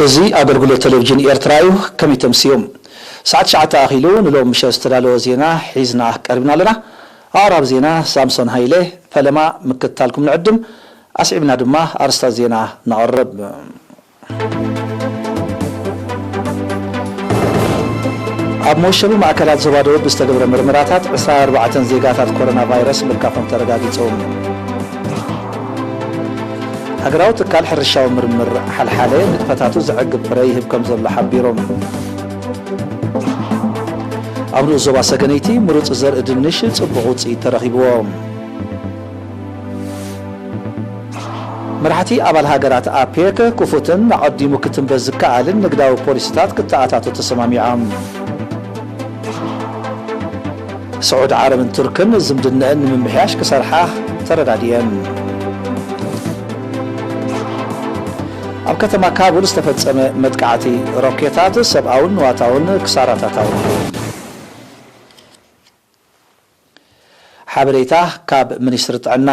እዚ ኣገልግሎት ቴሌቪዥን ኤርትራ እዩ። ከመይ ተምስዩ? ሰዓት ትሽዓተ ኣኺሉ ንሎም ምሸት ዝተዳለወ ዜና ሒዝና ቀሪብና ኣለና። ኣቕራቢ ዜና ሳምሶን ሃይለ፣ ፈለማ ምክትታልኩም ንዕድም። ኣስዒብና ድማ ኣርእስታት ዜና ነቕርብ። ኣብ መወሸቢ ማእከላት ዞባ ደቡብ ብዝተገብረ ምርመራታት ዕስራን ኣርባዕተን ዜጋታት ኮሮና ቫይረስ ምልካፎም ተረጋጊጹ። ሃገራዊ ትካል ሕርሻዊ ምርምር ሓልሓለ ንጥፈታቱ ዘዕግብ ፍረ ይህብ ከም ዘሎ ሓቢሩ። ኣብ ንኡስ ዞባ ሰገነይቲ ምሩጽ ዘርኢ ድንሽ ጽቡቕ ውጽኢት ተረኺብዎ። መራሕቲ ኣባል ሃገራት ኣፔክ ክፉትን ኣቐዲሙ ክትንበ ዝከኣልን ንግዳዊ ፖሊሲታት ክተኣታቶ ተሰማሚዖም። ስዑድ ዓረብን ቱርክን ዝምድነአን ንምምሕያሽ ክሰርሓ ተረዳዲኤን። ኣብ ከተማ ካቡል ዝተፈጸመ መጥቃዕቲ ሮኬታት ሰብኣውን ንዋታውን ክሳራታት ኣውሪዱ። ሓበሬታ ካብ ሚኒስትሪ ጥዕና።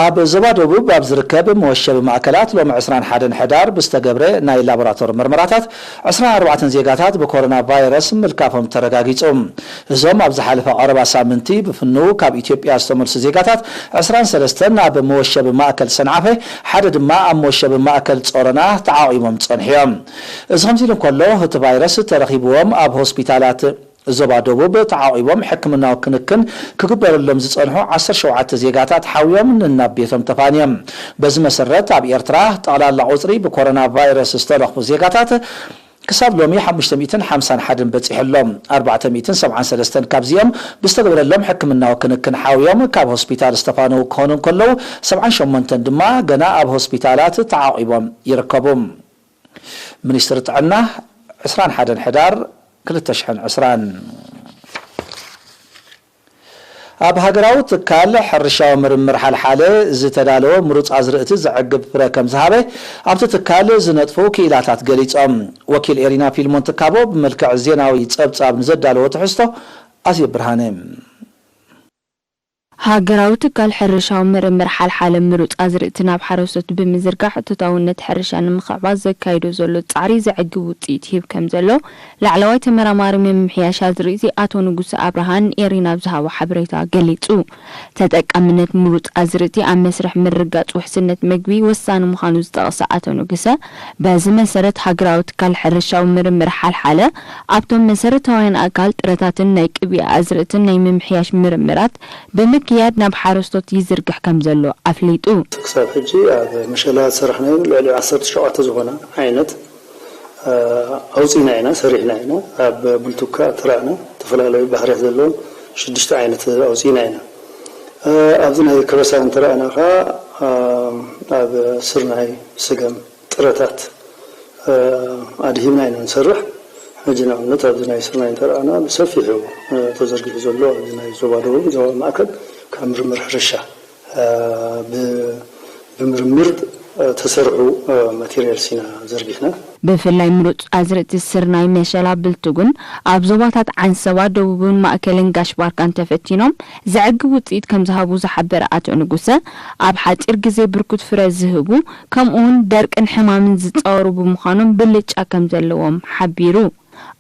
ኣብ ዞባ ደቡብ ኣብ ዝርከብ መወሸቢ ማእከላት ሎሚ ዕስራን ሓደን ሕዳር ብዝተገብረ ናይ ላቦራቶሪ ምርመራታት ዕስራን ኣርባዕተን ዜጋታት ብኮሮና ቫይረስ ምልካፎም ተረጋጊጹ። እዞም ኣብ ዝሓለፈ ቀረባ ሳምንቲ ብፍንው ካብ ኢትዮጵያ ዝተመልሱ ዜጋታት ዕስራን ሰለስተን ኣብ መወሸቢ ማእከል ሰንዓፈ፣ ሓደ ድማ ኣብ መወሸቢ ማእከል ጾሮና ተዓቒቦም ጸንሑ እዮም። እዚ ከምዚ ኢሉ እንከሎ፣ እቲ ቫይረስ ተረኺብዎም ኣብ ሆስፒታላት ዞባ ደቡብ ተዓቒቦም ሕክምናዊ ክንክን ክግበረሎም ዝጸንሑ ዓሰርተ ሸውዓተ ዜጋታት ሓውዮም ንናብ ቤቶም ተፋንዮም። በዚ መሰረት ኣብ ኤርትራ ጠቕላላ ቁጽሪ ብኮሮና ቫይረስ ዝተለኽፉ ዜጋታት ክሳብ ሎሚ ሓሙሽተ ሚእትን ሓምሳን ሓደን በጺሑ ኣሎ። ኣርባዕተ ሚእትን ሰብዓን ሰለስተን ካብዚኦም ብዝተገበረሎም ሕክምናዊ ክንክን ሓውዮም ካብ ሆስፒታል ዝተፋነዉ ክኾኑ እንከለዉ፣ ሰብዓን ሸሞንተን ድማ ገና ኣብ ሆስፒታላት ተዓቒቦም ይርከቡ። ሚኒስትሪ ጥዕና፣ ዕስራን ሓደን ሕዳር ክልተ ሽሕን ዕስራን። ኣብ ሃገራዊ ትካል ሕርሻዊ ምርምር ሓልሓለ ዝተዳለወ ምሩፅ ኣዝርእቲ ዘዕግብ ፍረ ከም ዝሃበ ኣብቲ ትካል ዝነጥፉ ክኢላታት ገሊፆም። ወኪል ኤሪና ፊልሞን ትካቦ ብመልክዕ ዜናዊ ፀብፃብ ንዘዳለዎ ትሕዝቶ ኣዜብ ብርሃነ። ሃገራዊ ትካል ሕርሻዊ ምርምር ሓልሓለ ምሩፅ ኣዝርእቲ ናብ ሓረስቶት ብምዝርጋሕ እቶታውነት ሕርሻ ንምኽዕባት ዘካይዶ ዘሎ ፃዕሪ ዘዕግብ ውፅኢት ይህብ ከምዘሎ ላዕለዋይ ተመራማሪ ምምሕያሽ ኣዝርእቲ ኣቶ ንጉሰ ኣብርሃ ንኤሪና ኣብ ዝሃቦ ሓበሬታ ገሊፁ። ተጠቃምነት ምሩፅ ኣዝርእቲ ኣብ መስርሕ ምርግጋፅ ውሕስነት ምግቢ ወሳኒ ምዃኑ ዝጠቐሰ ኣቶ ንጉሰ፣ በዚ መሰረት ሃገራዊ ትካል ሕርሻዊ ምርምር ሓልሓለ ኣብቶም መሰረታውያን ኣካል ጥረታትን ናይ ቅብኢ ኣዝርእትን ናይ ምምሕያሽ ምርምራት ብምክያድ ናብ ሓረስቶት ይዝርግሕ ከምዘሎ ኣፍሊጡ። ክሳብ ሕጂ ኣብ መሸላ ዝሰራሕናዮም ልዕሊ ዓሰርተ ሸውዓተ ዝኾና ዓይነት ኣውፂእና ኢና፣ ሰሪሕና ኢና። ኣብ ቡልቱካ እተራእና ዝተፈላለዩ ባህርያት ዘለዎም ሽዱሽተ ዓይነት ኣውፂእና ኢና። ኣብዚ ናይ ከበሳ እንተራእና ከዓ ኣብ ስርናይ፣ ስገም፣ ጥረታት ኣድሂብና ኢና ንሰርሕ። ሕጂ ንኣብነት ኣብዚ ናይ ስርናይ እንተራእና ብሰፊሑ ተዘርጊሑ ዘሎ ኣብዚ ናይ ዞባ ደቡብ ዞባ ማእከል ካብ ምርምር ሕርሻ ብምርምር ተሰርሑ ማቴሪያልስ ኢና ዘርጊሕና። ብፍላይ ምሩፅ ኣዝርእቲ ስርናይ፣ መሸላ፣ ብልትጉን ኣብ ዞባታት ዓንሰባ፣ ደቡብን ማእከልን ጋሽ ባርካን ተፈቲኖም ዘዕግብ ውፅኢት ከምዝሃቡ ዝሓበረ ኣቶ ንጉሰ፣ ኣብ ሓፂር ግዜ ብርኩት ፍረ ዝህቡ ከምኡውን ደርቅን ሕማምን ዝፃወሩ ብምዃኖም ብልጫ ከምዘለዎም ሓቢሩ።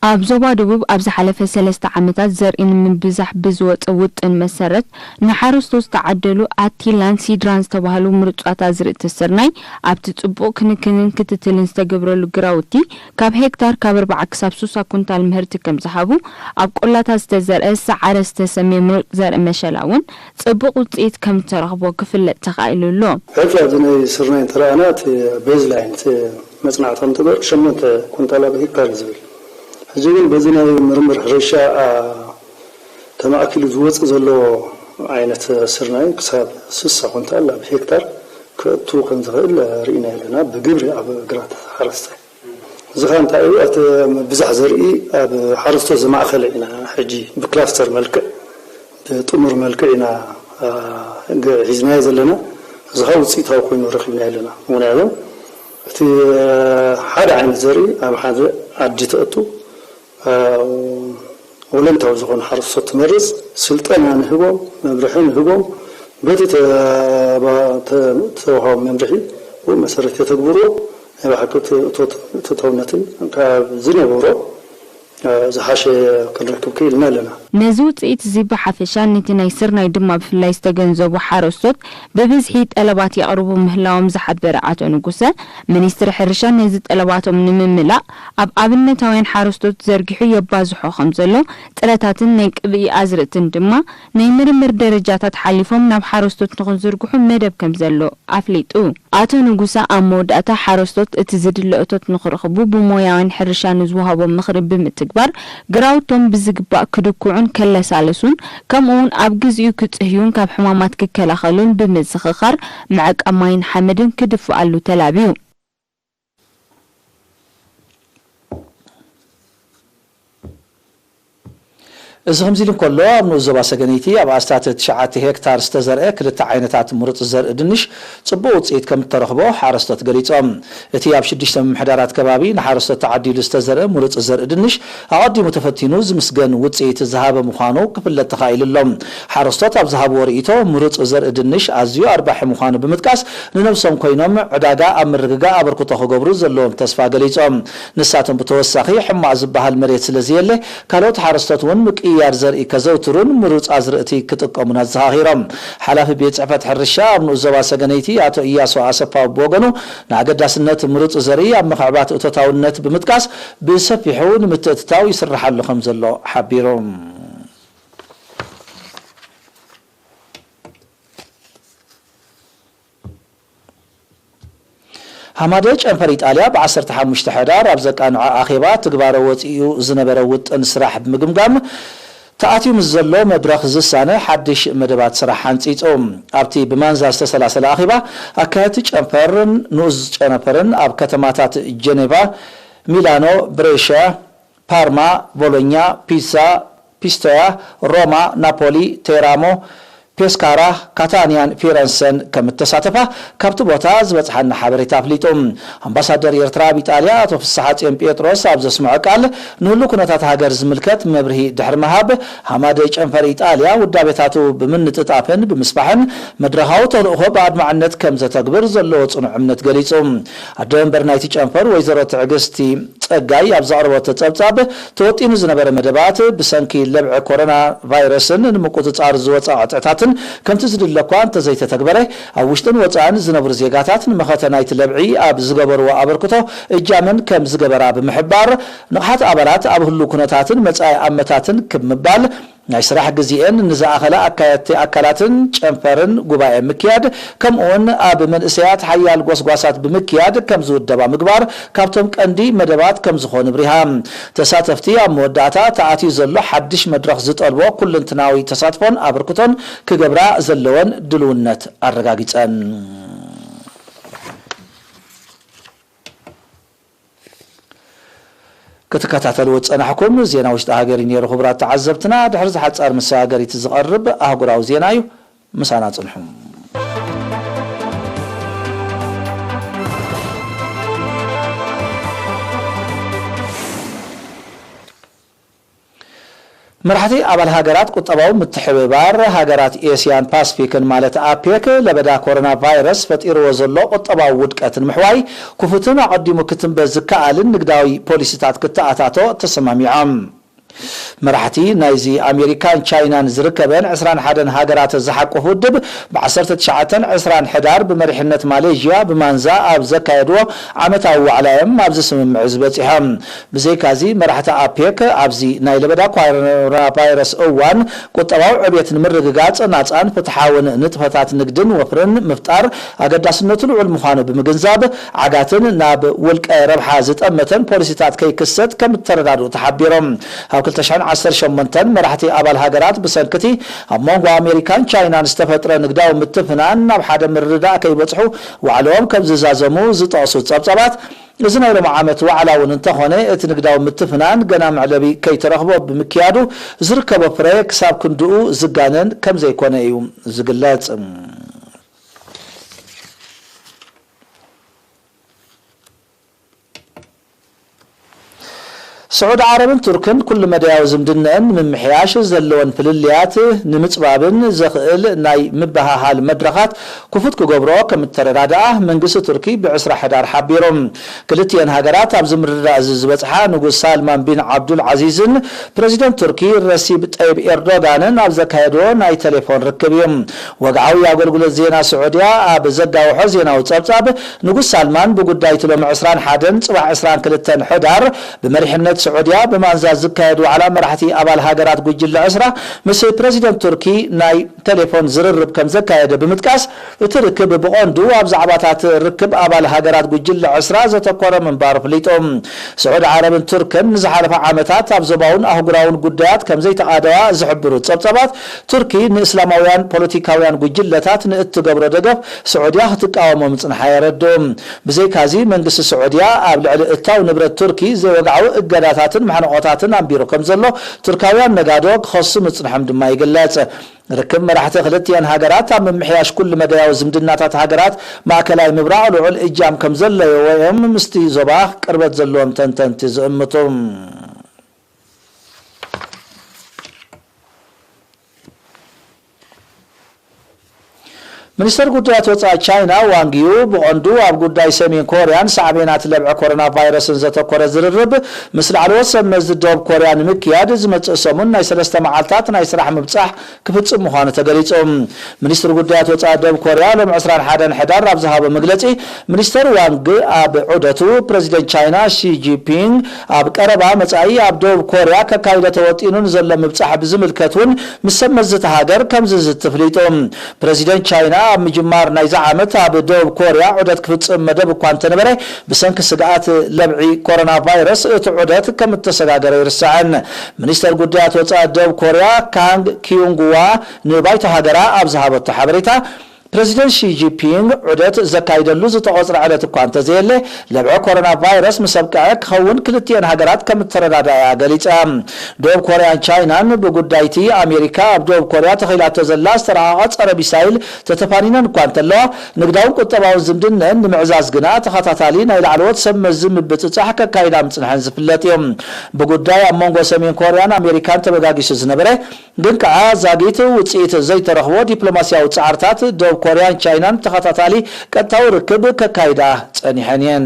ኣብ ዞባ ደቡብ ኣብ ዝሓለፈ ሰለስተ ዓመታት ዘርኢ ንምብዛሕ ብዝወፀ ውጥን መሰረት ንሓረስቶት ዝተዓደሉ ኣቲላን ሲድራን ዝተባህሉ ምሩፃት ኣዝርእቲ ስርናይ ኣብቲ ፅቡቕ ክንክንን ክትትልን ዝተገብረሉ ግራውቲ ካብ ሄክታር ካብ ኣርብዓ ክሳብ ሱሳ ኩንታል ምህርቲ ከምዝሃቡ ኣብ ቆላታት ዝተዘርአ ሰዓረ ዝተሰምየ ምሩፅ ዘርኢ መሸላ እውን ፅቡቕ ውፅኢት ከምዝተረኽቦ ክፍለጥ ተኻኢሉ ኣሎ። ሕልፊ ኣብዚ ናይ ስርናይ እንተረኣና እቲ ቤዝ ላይን እቲ መፅናዕቶም ትገብር ሸሞንተ ኩንታል ኣብ ሄክታር እዩ ዝብል። ሕጂ ግን በዚ ናይ ምርምር ሕርሻ ተማእኪሉ ዝወፅእ ዘሎ ዓይነት ስርናይ ክሳብ ስሳ ኩንታል ኣብ ሄክታር ከእቱ ከም ዝኽእል ርኢና ኣለና ብግብሪ ኣብ ግራት ሓረስታይ። እዚ ኸ እንታይ እዩ? እቲ ምብዛሕ ዘርኢ ኣብ ሓረስቶት ዝማእኸለ ኢና ሕጂ ብክላስተር መልክዕ ብጥሙር መልክዕ ኢና ሒዝናዮ ዘለና። እዚ ኸ ውፅኢታዊ ኮይኑ ረኺብናዮ ኣለና። ምኽንያቱ እቲ ሓደ ዓይነት ዘርኢ ኣብ ሓደ ዓዲ ተእቱ ወለንታዊ ዝኾኑ ሓረስቶት ትመርፅ፣ ስልጠና ንህቦም፣ መምርሒ ንህቦም፣ በቲ ተዋሃቦም መምርሒ ብኡ መሰረት የተግብርዎ። ናይ ብሓቂ እቲ እቶት-፣ እቶታውነትን ካብ ዝነበሮ፣ እ፣ ዝሓሸ ክንረክብ ክኢልና ኣለና። ነዚ ውፅኢት እዚ ብሓፈሻ ነቲ ናይ ስርናይ ድማ ብፍላይ ዝተገንዘቡ ሓረስቶት ብብዝሒ ጠለባት የቕርቡ ምህላዎም ዝሓበረ ኣቶ ንጉሰ፣ ሚኒስትሪ ሕርሻ ነዚ ጠለባቶም ንምምላእ ኣብ ኣብነታውያን ሓረስቶት ዘርጊሑ የባዝሖ ከም ዘሎ፣ ጥረታትን ናይ ቅብኢ ኣዝርእትን ድማ ናይ ምርምር ደረጃታት ሓሊፎም ናብ ሓረስቶት ንኽዝርግሑ መደብ ከም ዘሎ ኣፍሊጡ። ኣቶ ንጉሰ ኣብ መወዳእታ ሓረስቶት እቲ ዝድለ እቶት ንኽረኽቡ ብሞያውያን ሕርሻ ንዝወሃቦም ምኽሪ ብምትግባር ግራውቶም ብዝግባእ ክድኩዑን ከለሳልሱን ከምኡ እውን ኣብ ግዚኡ ክጽህዩን ካብ ሕማማት ክከላኸሉን ብምዝኽኻር ምዕቃብ ማይን ሓመድን ክድፍኣሉ ተላብዩ። እዚ ከምዚ ኢሉ እንከሎ፣ ኣብ ንኡስ ዞባ ሰገነይቲ ኣብ ኣስታት ትሽዓተ ሄክታር ዝተዘርአ ክልተ ዓይነታት ምሩፅ ዘርኢ ድንሽ ፅቡቕ ውፅኢት ከም እተረኽቦ ሓረስቶት ገሊፆም። እቲ ኣብ ሽዱሽተ ምምሕዳራት ከባቢ ንሓረስቶት ተዓዲሉ ዝተዘርአ ምሩፅ ዘርኢ ድንሽ ኣቐዲሙ ተፈቲኑ ዝምስገን ውፅኢት ዝሃበ ምዃኑ ክፍለጥ ተኻኢሉ ኣሎ። ሓረስቶት ኣብ ዝሃብዎ ርእይቶ፣ ምሩፅ ዘርኢ ድንሽ ኣዝዩ ኣርባሒ ምዃኑ ብምጥቃስ፣ ንነብሶም ኮይኖም ዕዳጋ ኣብ ምርግጋእ ኣበርክቶ ክገብሩ ዘለዎም ተስፋ ገሊፆም። ንሳቶም ብተወሳኺ ሕማቕ ዝበሃል መሬት ስለ ዘየለ፣ ካልኦት ሓረስቶት እውን ምቅይያር ዘርኢ ከዘውትሩን ምሩፅ ኣዝርእቲ ክጥቀሙን ኣዘኻኺሮም። ሓላፊ ቤት ጽሕፈት ሕርሻ ኣብ ንኡስ ዞባ ሰገነይቲ ኣቶ ኢያሱ ኣሰፋ ብወገኑ፣ ንኣገዳስነት ምሩፅ ዘርኢ ኣብ ምኽዕባት እቶታውነት ብምጥቃስ፣ ብሰፊሑ ንምትእትታው ይስርሓሉ ከም ዘሎ ሓቢሩ። ሃማደ ጨንፈር ኢጣልያ ብ ዓሰርተ ሓሙሽተ ሕዳር ኣብ ዘቃንዖ ኣኼባ ትግባረ ወጺኡ ዝነበረ ውጥን ስራሕ ብምግምጋም፣ ተኣትዩ ምስ ዘሎ መድረኽ ዝሳነ ሓድሽ መደባት ስራሕ ሓንጺጹ። ኣብቲ ብማንዛ ዝተሰላሰለ ኣኼባ፣ ኣካየድቲ ጨንፈርን ንኡስ ጨንፈርን ኣብ ከተማታት ጀኔቫ፣ ሚላኖ፣ ብሬሻ፣ ፓርማ፣ ቦሎኛ፣ ፒዛ፣ ፒስቶያ፣ ሮማ፣ ናፖሊ፣ ቴራሞ፣ ፔስካራ፣ ካታንያን ፊረንሰን ከም እተሳተፋ ካብቲ ቦታ ዝበጽሓና ሓበሬታ ኣፍሊጡ። ኣምባሳደር ኤርትራ ኣብ ኢጣልያ ኣቶ ፍስሓጽዮን ጴጥሮስ ኣብ ዘስምዖ ቃል፣ ንህሉ ኩነታት ሃገር ዝምልከት መብርሂ ድሕሪ ምሃብ፣ ሃማደይ ጨንፈር ኢጣልያ ውዳቤታቱ ብምንጥጣፍን ብምስፋሕን መድረኻዊ ተልእኾ ብኣድማዕነት ከም ዘተግብር ዘለዎ ጽኑዕ እምነት ገሊጹ። ኣደ መንበር ናይቲ ጨንፈር ወይዘሮ ትዕግስቲ ጸጋይ ኣብ ዘቕረበቶ ጸብጻብ፣ ተወጢኑ ዝነበረ መደባት ብሰንኪ ለብዒ ኮሮና ቫይረስን ንምቁጽጻር ዝወጻ ቅጥዕታትን ከምቲ ዝድለ እኳ እንተዘይተተግበረ፣ ኣብ ውሽጥን ወጻእን ዝነብሩ ዜጋታት ንመኸተ ናይቲ ለብዒ ኣብ ዝገበርዎ ኣበርክቶ እጃመን ከም ዝገበራ ብምሕባር፣ ንቕሓት ኣባላት ኣብ ህሉው ኩነታትን መጻኢ ኣመታትን ክብ ምባል፣ ናይ ስራሕ ግዜኤን ንዝኣኸለ ኣካየድቲ ኣካላትን ጨንፈርን ጉባኤ ምክያድ፣ ከምኡውን ኣብ መንእሰያት ሓያል ጎስጓሳት ብምክያድ ከም ዝውደባ ምግባር ካብቶም ቀንዲ መደባት ከም ዝኾኑ ኣብሪሃ። ተሳተፍቲ ኣብ መወዳእታ ተኣትዩ ዘሎ ሓድሽ መድረኽ ዝጠልቦ ኩልንትናዊ ተሳትፎን ኣበርክቶን ክገብራ ዘለወን ድልውነት ኣረጋጊጸን። ክትከታተልዎ ዝጸናሕኩም ዜና ውሽጢ ሃገር እዩ ነይሩ። ክቡራት ተዓዘብትና፣ ድሕሪ ዝሓጻር መሰጋገሪት ዝቐርብ ኣህጉራዊ ዜና እዩ። ምሳና ጽንሑ። መራሕቲ ኣባል ሃገራት ቁጠባዊ ምትሕብባር ሃገራት ኤስያን ፓስፊክን ማለት ኣፔክ ለበዳ ኮሮና ቫይረስ ፈጢርዎ ዘሎ ቁጠባዊ ውድቀት ንምሕዋይ ክፉትን ኣቐዲሙ ክትንበ ዝከኣልን ንግዳዊ ፖሊሲታት ክተኣታቶ ተሰማሚዖም። መራሕቲ ናይዚ ኣሜሪካን ቻይናን ዝርከበን ዕስራን ሓደን ሃገራት ዝሓቁፍ ውድብ ብ ዓሰርተ ትሽዓተን ዕስራን ሕዳር ብመሪሕነት ማሌዥያ ብማንዛ ኣብ ዘካየድዎ ዓመታዊ ዋዕላ እዮም ኣብዚ ስምምዕ ዝበጺሖም። ብዘይካዚ፣ መራሕቲ ኣፔክ ኣብዚ ናይ ለበዳ ኮሮና ቫይረስ እዋን ቁጠባዊ ዕብየት ንምርግጋጽ ናጻን ፍትሓውን ንጥፈታት ንግድን ወፍርን ምፍጣር ኣገዳስነቱ ልዑል ምዃኑ ብምግንዛብ፣ ዓጋትን ናብ ውልቀ ረብሓ ዝጠመተን ፖሊሲታት ከይክሰት ከም እተረዳድኡ ተሓቢሮም። ኣብ ክልተ ሽሕን ዓሰርተ ሸሞንተን መራሕቲ ኣባል ሃገራት ብሰንክቲ ኣብ መንጎ ኣሜሪካን ቻይናን ዝተፈጥረ ንግዳዊ ምትፍናን ናብ ሓደ ምርድዳእ ከይበጽሑ ዋዕልኦም ከም ዝዛዘሙ ዝጠቕሱ ጸብጻባት፣ እዚ ናይ ሎሚ ዓመት ዋዕላ እውን እንተኾነ፣ እቲ ንግዳዊ ምትፍናን ገና መዕለቢ ከይተረኽቦ ብምክያዱ፣ ዝርከቦ ፍረ ክሳብ ክንድኡ ዝጋነን ከም ዘይኮነ እዩ ዝግለጽ። ስዑዲ ዓረብን ቱርክን ኩሉ መዳያዊ ዝምድነአን ንምምሕያሽ ዘለወን ፍልልያት ንምጽባብን ዘኽእል ናይ ምብህሃል መድረኻት ክፉት ክገብርኦ ከም እተረዳድኣ መንግስቲ ቱርኪ ብዕስራ ሕዳር ሓቢሩ። ክልቲኤን ሃገራት ኣብዚ ምርድዳእ እዚ ዝበጽሓ ንጉስ ሳልማን ቢን ዓብዱል ዓዚዝን ፕረዚደንት ቱርኪ ረሲብ ጠይብ ኤርዶጋንን ኣብ ዘካየድዎ ናይ ቴሌፎን ርክብ እዩ። ወግዓዊ ኣገልግሎት ዜና ስዑድያ ኣብ ዘጋውሖ ዜናዊ ጸብጻብ፣ ንጉስ ሳልማን ብጉዳይ እቲ ሎሚ ዕስራን ሓደን ጽባሕ ዕስራን ክልተን ሕዳር ብመሪሕነት ስዑድያ ብማንዛ ዝካየድ ዋዕላ መራሕቲ ኣባል ሃገራት ጉጅለ ዕስራ ምስ ፕረዚደንት ቱርኪ ናይ ቴሌፎን ዝርርብ ከም ዘካየደ ብምጥቃስ፣ እቲ ርክብ ብቐንዱ ኣብ ዛዕባታት ርክብ ኣባል ሃገራት ጉጅለ ዕስራ ዘተኮረ ምንባሩ ኣፍሊጡ። ስዑዲ ዓረብን ቱርክን ንዝሓለፈ ዓመታት ኣብ ዞባውን ኣህጉራውን ጉዳያት ከም ዘይተቓደዋ ዝሕብሩ ጸብጻባት፣ ቱርኪ ንእስላማውያን ፖለቲካውያን ጉጅለታት ንእትገብሮ ደገፍ ስዑድያ ክትቃወሞ ምጽንሓ የረድኡ። ብዘይካዚ፣ መንግስቲ ስዑድያ ኣብ ልዕሊ እታው ንብረት ቱርኪ ዘይወግዓዊ እገዳታትን ማሕንቖታትን ኣንቢሩ ከም ዘሎ ቱርካውያን ነጋዶ ክኸሱ ምጽንሖም ድማ ይግለጽ። ርክብ መራሕቲ ክልቲኤን ሃገራት ኣብ ምምሕያሽ ኩሉ መዳያዊ ዝምድናታት ሃገራት ማእከላይ ምብራቕ ልዑል እጃም ከም ዘለዎ እዮም ምስቲ ዞባ ቅርበት ዘለዎም ተንተንቲ ዝእምቱ። ሚኒስተር ጉዳያት ወጻኢ ቻይና ዋንግ ዩ ብቐንዱ ኣብ ጉዳይ ሰሜን ኮርያን ሳዕቤናት ለብዒ ኮሮና ቫይረስን ዘተኮረ ዝርርብ ምስ ላዕለዎት ሰብ መዚ ደቡብ ኮርያ ንምክያድ ዝመጽእ ሰሙን ናይ ሰለስተ መዓልታት ናይ ስራሕ ምብጻሕ ክፍጽም ምዃኑ ተገሊጹ። ሚኒስትሪ ጉዳያት ወጻኢ ደቡብ ኮርያ ሎም ዕስራን ሓደን ሕዳር ኣብ ዝሃቦ መግለጺ፣ ሚኒስተር ዋንግ ኣብ ዑደቱ ፕረዚደንት ቻይና ሺ ጂንፒንግ ኣብ ቀረባ መጻኢ ኣብ ደቡብ ኮርያ ከካይዶ ተወጢኑ ንዘሎ ምብጻሕ ብዝምልከት እውን ምስ ሰብ መዚ እታ ሃገር ከም ዝዝቲ ኣፍሊጡ። ፕረዚደንት ቻይና ኣብ ምጅማር ናይዚ ዓመት ኣብ ደቡብ ኮርያ ዑደት ክፍጽም መደብ እኳ እንተነበረ፣ ብሰንኪ ስግኣት ለብዒ ኮሮና ቫይረስ እቲ ዑደት ከም እተሰጋገረ ኣይርሳዕን። ሚኒስተር ጉዳያት ወጻኢ ደቡብ ኮርያ ካንግ ኪዩንግዋ ንባይቶ ሃገራ ኣብ ዝሃበቶ ሓበሬታ፣ ፕረዚደንት ሺ ጂንፒንግ ዑደት ዘካይደሉ ዝተቖጽረ ዕለት እኳ እንተዘየለ፣ ለብዒ ኮሮና ቫይረስ ምስ ኣብቅዐ ክኸውን ክልቲኤን ሃገራት ከም እተረዳድኣያ ገሊጸ። ደቡብ ኮርያን ቻይናን ብጉዳይቲ ኣሜሪካ ኣብ ደቡብ ኮርያ ተኺላቶ ዘላ ዝተረቐቐ ጸረ ሚሳይል ተተፋኒነን እኳ እንተለዋ፣ ንግዳውን ቁጠባውን ዝምድነን ንምዕዛዝ ግና ተኸታታሊ ናይ ላዕለዎት ሰብ መዚ ምብጽጻሕ ከካይዳ ምጽንሐን ዝፍለጥ እዩ። ብጉዳይ ኣብ መንጎ ሰሜን ኮርያን ኣሜሪካን ተበጋጊሱ ዝነበረ ግን ከኣ ዛጊት ውጽኢት ዘይተረኽቦ ዲፕሎማስያዊ ጻዕርታት ደቡብ ኮርያን ቻይናን ተኸታታሊ ቀጥታዊ ርክብ ከካይዳ ጸኒሐን እየን።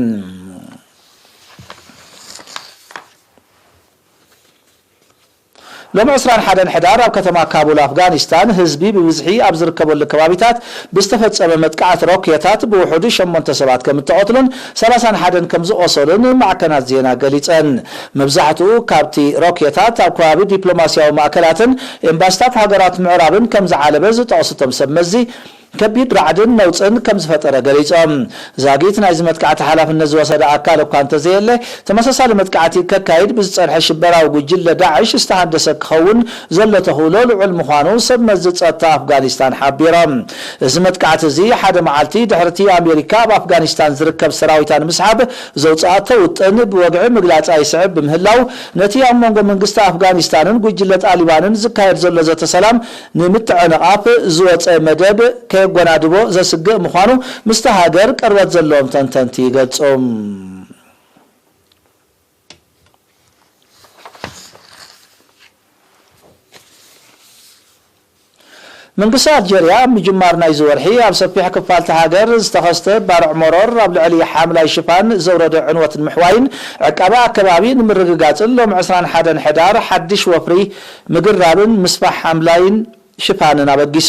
ሎም ዕስራን ሓደን ሕዳር ኣብ ከተማ ካቡል ኣፍጋኒስታን ህዝቢ ብብዝሒ ኣብ ዝርከበሉ ከባቢታት ብዝተፈጸመ መጥቃዕቲ ሮኬታት ብውሑዱ ሸሞንተ ሰባት ከም እተቐትሉን ሰላሳን ሓደን ከም ዝቖሰሉን ማዕከናት ዜና ገሊጸን። መብዛሕትኡ ካብቲ ሮኬታት ኣብ ከባቢ ዲፕሎማስያዊ ማእከላትን ኤምባሲታት ሃገራት ምዕራብን ከም ዝዓለበ ዝጠቕሱ እቶም ሰብ መዚ፣ ከቢድ ራዕድን ነውጽን ከም ዝፈጠረ ገሊጾም። ዛጊት ናይዚ መጥቃዕቲ ሓላፍነት ዝወሰደ ኣካል እኳ እንተዘየለ፣ ተመሳሳሊ መጥቃዕቲ ከካይድ ብዝጸንሐ ሽበራዊ ጉጅለ ዳዕሽ ዝተሃንደሰ ክኸውን ዘሎ ተኽእሎ ልዑል ምዃኑ ሰብ መዚ ጸጥታ ኣፍጋኒስታን ሓቢሮም። እዚ መጥቃዕቲ እዚ ሓደ መዓልቲ ድሕርቲ ኣሜሪካ ኣብ ኣፍጋኒስታን ዝርከብ ሰራዊታ ንምስሓብ ዘውጽኣቶ ውጥን ብወግዒ ምግላጻ ይስዕብ ብምህላው፣ ነቲ ኣብ መንጎ መንግስቲ ኣፍጋኒስታንን ጉጅለ ጣሊባንን ዝካየድ ዘሎ ዘተ ሰላም ንምትዕንቓፍ ዝወጸ መደብ ከየጎናድቦ ዘስግእ ምዃኑ ምስቲ ሃገር ቅርበት ዘለዎም ተንተንቲ ይገልጹ። መንግስቲ ኣልጀርያ ኣብ ምጅማር ናይዚ ወርሒ ኣብ ሰፊሕ ክፋል እታ ሃገር ዝተኸስተ ባርዕ መሮር ኣብ ልዕሊ ሓምላይ ሽፋን ዘውረዶ ዕንወት ንምሕዋይን ዕቃበ ኣከባቢ ንምርግጋጽን ሎም ዕስራን ሓደን ሕዳር ሓድሽ ወፍሪ ምግራብን ምስፋሕ ሓምላይን ሽፋንን ኣበጊሱ።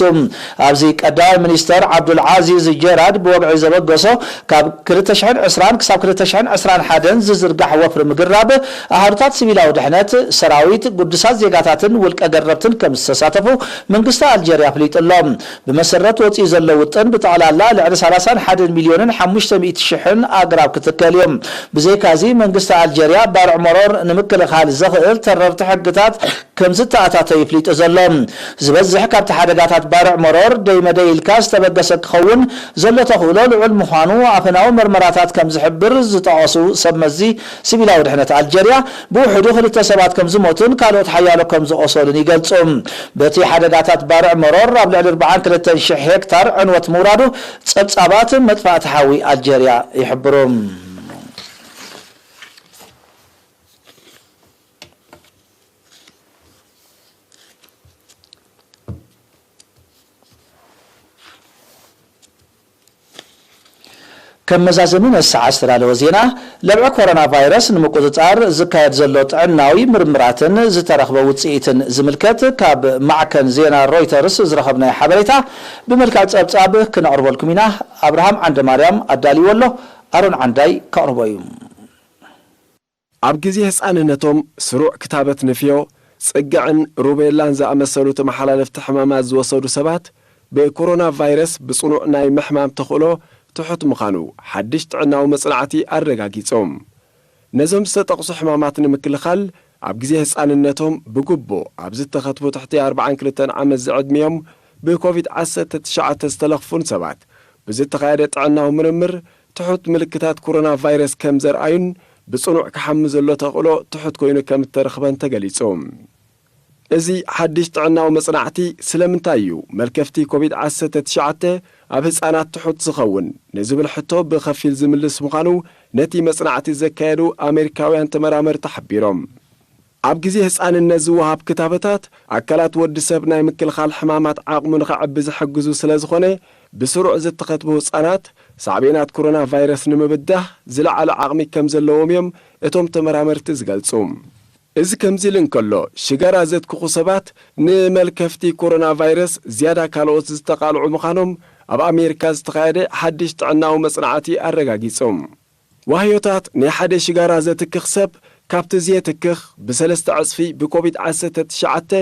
ኣብዚ ቀዳማይ ሚኒስተር ዓብዱል ዓዚዝ ጀራድ ብወግዒ ዘበገሶ ካብ ክልተ ሽሕን ዕስራን ክሳብ ክልተ ሽሕን ዕስራን ሓደን ዝዝርጋሕ ወፍሪ ምግራብ ኣሃዱታት ሲቪላዊ ድሕነት፣ ሰራዊት፣ ግዱሳት ዜጋታትን ውልቀ ገረብትን ከም ዝተሳተፉ መንግስቲ ኣልጀርያ ኣፍሊጡ ኣሎ። ብመሰረት ወፂኡ ዘሎ ውጥን ብጠቕላላ ልዕሊ ሰላሳን ሓደን ሚልዮንን ሓሙሽተ ሚእቲ ሽሕን ኣግራብ ክትከል እዩ። ብዘይካዚ መንግስቲ ኣልጀርያ ባርዕ መሮር ንምክልኻል ዘኽእል ተረርቲ ሕግታት ከም ዝተኣታቶ ይፍሊጡ ዘሎ። ዝበዝሕ ካብቲ ሓደጋታት ባርዕ መሮር ደይ መደይ ኢልካ ዝተበገሰ ክኸውን ዘሎ ተኽእሎ ልዑል ምዃኑ ኣፈናዊ መርመራታት ከም ዝሕብር ዝጠቐሱ ሰብ መዚ ሲቪላዊ ድሕነት ኣልጀርያ፣ ብውሕዱ ክልተ ሰባት ከም ዝሞቱን ካልኦት ሓያሎ ከም ዝቖሰሉን ይገልጹ። በቲ ሓደጋታት ባርዕ መሮር ኣብ ልዕሊ ኣርባዓን ክልተን ሽሕ ሄክታር ዕንወት ምውራዱ ጸብጻባት መጥፋእቲ ሓዊ ኣልጀርያ ይሕብሩ። ከም መዛዘሚ ነዚ ሰዓት ዝተዳለወ ዜና፣ ለብዒ ኮሮና ቫይረስ ንምቁጽጻር ዝካየድ ዘሎ ጥዕናዊ ምርምራትን ዝተረኽበ ውጽኢትን ዝምልከት ካብ ማዕከን ዜና ሮይተርስ ዝረኸብናዮ ሓበሬታ ብመልክዕ ጸብጻብ ክነቕርበልኩም ኢና። ኣብርሃም ዓንደማርያም ኣዳልይዎ ኣሎ፣ ኣሮን ዓንዳይ ከቕርቦ እዩ። ኣብ ግዜ ህጻንነቶም ስሩዕ ክታበት ንፍዮ፣ ጽግዕን ሩቤላን ዝኣመሰሉ ተመሓላለፍቲ ሕማማት ዝወሰዱ ሰባት ብኮሮና ቫይረስ ብጽኑዕ ናይ ምሕማም ተኽእሎ ትሑት ምዃኑ ሓድሽ ጥዕናዊ መጽናዕቲ ኣረጋጊጾም። ነዞም ዝተጠቕሱ ሕማማት ንምክልኻል ኣብ ግዜ ህጻንነቶም ብግቡእ ኣብ ዝተኸትቡ ትሕቲ ኣርብዓን ክልተን ዓመት ዝዕድሚኦም ብኮቪድ ዓሰርተ ትሽዓተ ዝተለኽፉን ሰባት ብዝተኻየደ ጥዕናዊ ምርምር ትሑት ምልክታት ኮሮና ቫይረስ ከም ዘርኣዩን ብጽኑዕ ክሓሚ ዘሎ ተኽእሎ ትሑት ኮይኑ ከም እተረኽበን ተገሊጹ። እዚ ሓድሽ ጥዕናዊ መጽናዕቲ ስለምንታይ እዩ መልከፍቲ ኮቪድ ዓሰርተ ትሽዓተ ኣብ ህጻናት ትሑት ዝኸውን ንዝብል ሕቶ ብኸፊል ዝምልስ ምዃኑ ነቲ መጽናዕቲ ዘካየዱ ኣሜሪካውያን ተመራመርቲ ሓቢሮም። ኣብ ግዜ ህጻንነት ዝወሃብ ክታበታት ኣካላት ወዲ ሰብ ናይ ምክልኻል ሕማማት ዓቕሙ ንኸዕቢ ዝሕግዙ ስለ ዝኾነ፣ ብስሩዕ ዝተኸትቡ ህጻናት ሳዕቤናት ኮሮና ቫይረስ ንምብዳህ ዝለዓለ ዓቕሚ ከም ዘለዎም እዮም እቶም ተመራመርቲ ዝገልጹ። እዚ ከምዚ ኢሉ እንከሎ፣ ሽጋራ ዘትክኹ ሰባት ንመልከፍቲ ኮሮና ቫይረስ ዝያዳ ካልኦት ዝተቓልዑ ምዃኖም ኣብ ኣሜሪካ ዝተኻየደ ሓድሽ ጥዕናዊ መጽናዕቲ ኣረጋጊጹ። ዋህዮታት ናይ ሓደ ሽጋራ ዘትክኽ ሰብ ካብቲ ዘየትክኽ ብሰለስተ ዕጽፊ ብኮቪድ ዓሰርተ ትሽዓተ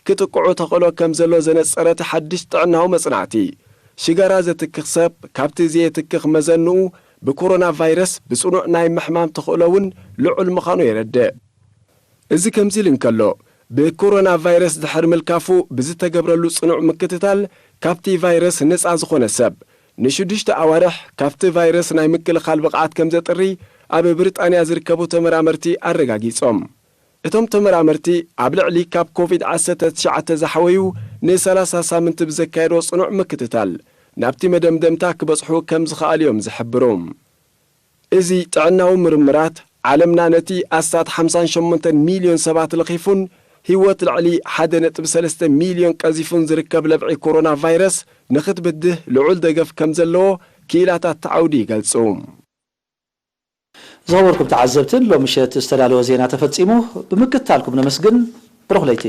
ክጥቅዑ ተኽእሎ ከም ዘሎ ዘነጸረ እቲ ሓድሽ ጥዕናዊ መጽናዕቲ፣ ሽጋራ ዘትክኽ ሰብ ካብቲ ዘየትክኽ መዘንኡ ብኮሮና ቫይረስ ብጽኑዕ ናይ ምሕማም ተኽእሎ እውን ልዑል ምዃኑ የረድእ። እዚ ከምዚ ኢሉ እንከሎ፣ ብኮሮና ቫይረስ ድሕሪ ምልካፉ ብዝተገብረሉ ጽኑዕ ምክትታል፣ ካብቲ ቫይረስ ነጻ ዝኾነ ሰብ ንሽዱሽተ ኣዋርሕ ካብቲ ቫይረስ ናይ ምክልኻል ብቕዓት ከም ዘጥሪ ኣብ ብሪጣንያ ዝርከቡ ተመራመርቲ ኣረጋጊጾም። እቶም ተመራመርቲ ኣብ ልዕሊ ካብ ኮቪድ ዓሰርተ ትሽዓተ ዝሓወዩ ንሰላሳ ሳምንቲ ብዘካየዶ ጽኑዕ ምክትታል ናብቲ መደምደምታ ክበጽሑ ከም ዝኸኣሉ እዮም ዝሕብሩ። እዚ ጥዕናዊ ምርምራት ዓለምና ነቲ ኣስታት ሓምሳን ሸሞንተን ሚልዮን ሰባት ለኺፉን ህይወት ልዕሊ ሓደ ነጥቢ ሰለስተ ሚልዮን ቀዚፉን ዝርከብ ለብዒ ኮሮና ቫይረስ ንኽትብድህ ልዑል ደገፍ ከም ዘለዎ ክኢላታት እቲ ዓውዲ ይገልጹ። ዝኸበርኩም ተዓዘብትን ሎሚ ምሸት ዝተዳለወ ዜና ተፈጺሙ። ብምክትታልኩም ነመስግን። ብሩኽ ለይቲ።